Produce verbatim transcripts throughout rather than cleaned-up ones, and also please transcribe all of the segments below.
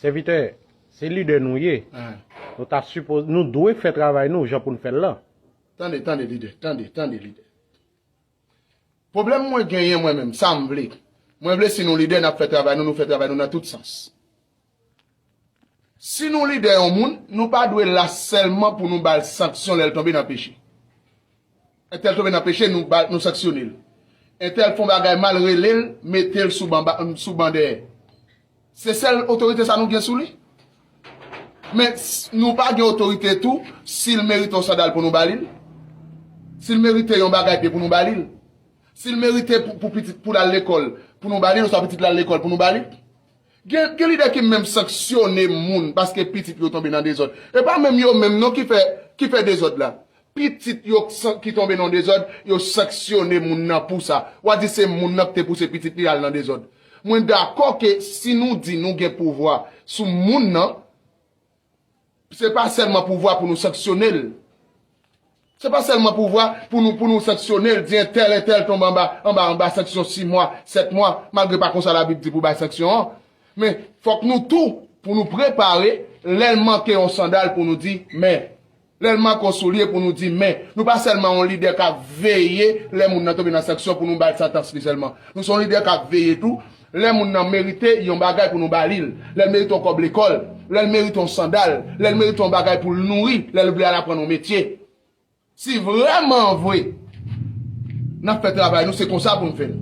Sèvitè, se lidè nou ye. Nou ta sipoze, nou dwe fè travay nou jan pou n fè l lan. Tande, tande, lidè, tande, tande, lidè. Pwoblèm mwen genyen mwen menm, sa m vle. Mwen vle si nou lidè, n ap fè travay nou, nou fè travay nou nan tout sans. Si nou lidè yon moun, nou pa dwe la sèlman pou nou ba l sanksyon lè l tonbe nan peche. Entèl tonbe nan peche, nou, ba, nou sanksyone l. Entèl fè yon bagay mal, rele l, mete l sou ban, sou ban dèyè. Se sèl otorite sa nou gen sou li. Men, nou pa gen otorite tou, si l merite yon sandal pou nou ba li l. Si l merite yon bagay pye pou nou ba li l. Si l merite pou, pou pitit pou l al lekòl, pou nou ba li l, oswa pitit la al lekòl pou nou ba li l. Gen, gen lidè ki menm sanksyone moun paske pitit yo tonbe nan dezòd. E pa menm yo menm non ki fè, ki fè dezòd la. Pitit yo ki tonbe nan dezòd, yo sanksyone moun nan pou sa. W a di se moun nan ki te pouse pitit li al nan dezòd. Mwen dakò ke si nou di nou gen pouvwa sou moun nan, se pa sèlman pouvwa pou nou sanksyone l. Se pa sèlman pouvwa pou nou, pou nou sanksyone l, di entèl, entèl tonbe anba, anba, anba sanksyon sis mwa, sèt mwa, malgre pa konsa Labib di pou bay sanksyon an. Men, fòk nou tou, pou nou prepare, lè l manke yon sandal pou nou di, men, lè l manke yon soulye pou nou di, men. Nou pa sèlman yon lidè k ap veye lè moun nan tonbe nan sanksyon pou nou ba l santans li sèlman. Nou se yon lidè k ap veye tou, lè moun nan merite yon bagay pou nou ba li l. Lè l merite yon kòb lekòl, lè l merite yon sandal, lè l merite yon bagay pou l nouri, lè l vle al aprann yon metye. Si vrèman vre n ap fè travay nou, se konsa pou n fè l.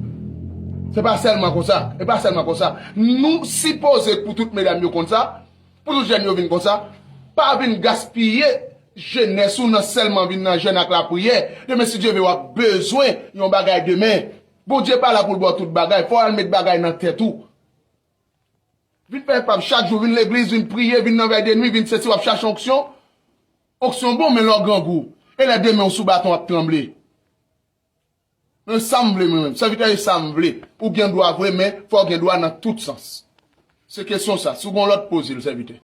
Se pa sèlman konsa. E pa sèlman konsa. Nou sipoze pou tout medam yo konn sa, pou tout jèn yo vin konsa. Pa vin gaspiye jenès ou nan sèlman vin nan jèn ak lapriyè. Demen, si Dye vle, w ap bezwen yon bagay demen. Bondye pa la pou l ba w tout bagay. Fò w al met bagay nan tèt ou. Vin fè epab chak jou, vin legliz, vin priye, vin nan vèy de nwi, vin sesi, w ap chache onksyon. Onksyon bon, men lè w grangou. E lè de men w sou baton, w ap tranble. Men sa m vle mwen menm. Sèvitè, e sa m vle. Ou gen dwa vre, men fò w gen dwa nan tout sans. Se kesyon sa. Si w gen yon lòt, poze l, sèvitè.